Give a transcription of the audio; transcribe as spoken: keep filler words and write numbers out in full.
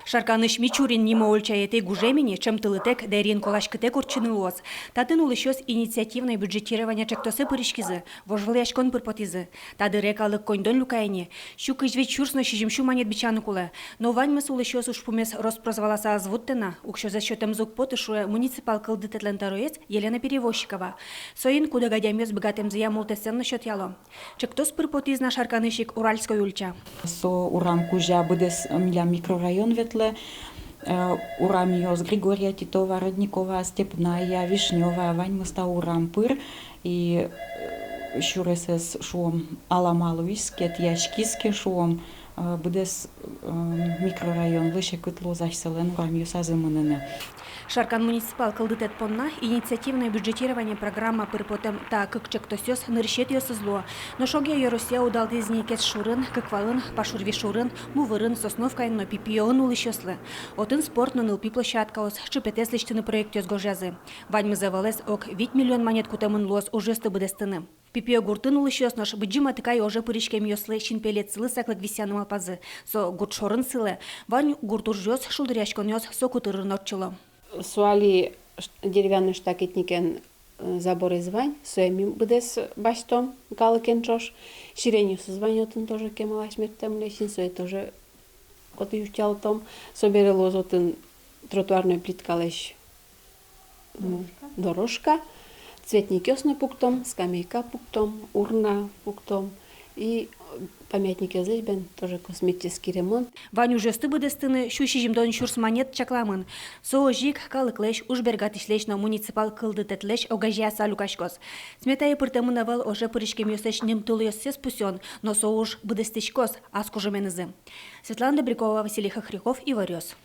Шарканысь Мичурин нимо ульчаетӥ гужем ини ӵемтылытэк, дэриын коласькытэк ортчыны луоз. Татын улӥсьёс инициативное бюджетирование ӵектосэ пыриськизы, вожвылъяськон пыр потӥзы. Та дыре калык коньдон люка ини. Сю кызь вить сюрс но сизьым сю манет бичаны кулэ. Но ваньмыз улӥсьёс ужпумез рос-прос валаса ӧз вуттэ на. Уксёзэс сётэмзы уг поты, шуэ муниципал кылдытэтлэн тӧроез Елена Перевозчикова. Соин кудог адямиос быгатэмзыя мултэсэн но сётъяло. Ӵектос пыр потӥз на Шарканысь ик Уральской ульча. Со урам кузя быдэс милям микрорайон ветлэ. Э, урамъёс Григория Титова, Родниковая, Степная, Вишнёвая, ваньмыз та урам пыр. И, э, сюресэз, шуом, алама луиз ке, тӥяськиз ке, шуом, э, быдэс, э, микрорайонлы секыт луоз асьсэлэн урамъёсазы мыныны. Шаркан муниципал кылдытэт понна инициативное бюджетирование программа пыр потэм та кык ӵектосъёс нырысетӥосыз луо. Нош огъя ёросъя удалтӥз ини Кез шурын, Кыквалын, Пашурви шурын, Мувырын, Сосновкаын но Пипиоын улӥсьёслы. Отын спорт но нылпи площадкаос, ӵыпетэз лэсьтыны проектъёс гожъязы. Ваньмыз ӧвӧлэз ог вить миллион манет кутэмын луоз ужъёсты быдэстыны. Пипио гуртын улӥсьёс нош Быдӟым Атыкай оже пыриськемъёслы синпелетсылы саклык висъяны малпазы. Со гурт шорын сылэ. Вань гурт ужъёс, шулдыръяськонъёс со котырын ортчыло. Со али ш-, деревянный штакетникен, э, заборез вань, сое ми быдэс басьтом калыкен ӵош. Сиреньёсыз вань отын тоже, кемалась мерттэмлэсь ини, сое тоже отӥ утялтом. Собере луоз отын тротуарной плиткалэсь, м, дорожка. Цветникъёс но пуктом, скамейка пуктом, урна пуктом. И, э, памятникъёслэсь бен тоже косметический ремонт. Вань ужъёсты быдэстыны сю сизьымдон сюрс манет чакламын. Со озьы ик калыклэсь, ужбергатӥсьлэсь но муниципал кылдытэтлэсь огазеяса люкаськоз. Сметае пыртэмын ӧвӧл оже пыриськемъёслэсь нимтулъёссэс пусъён, но со уж быдэстӥськоз ас кужыменызы. Светлана Добрякова, Василий Хохряков, «Иворъёс».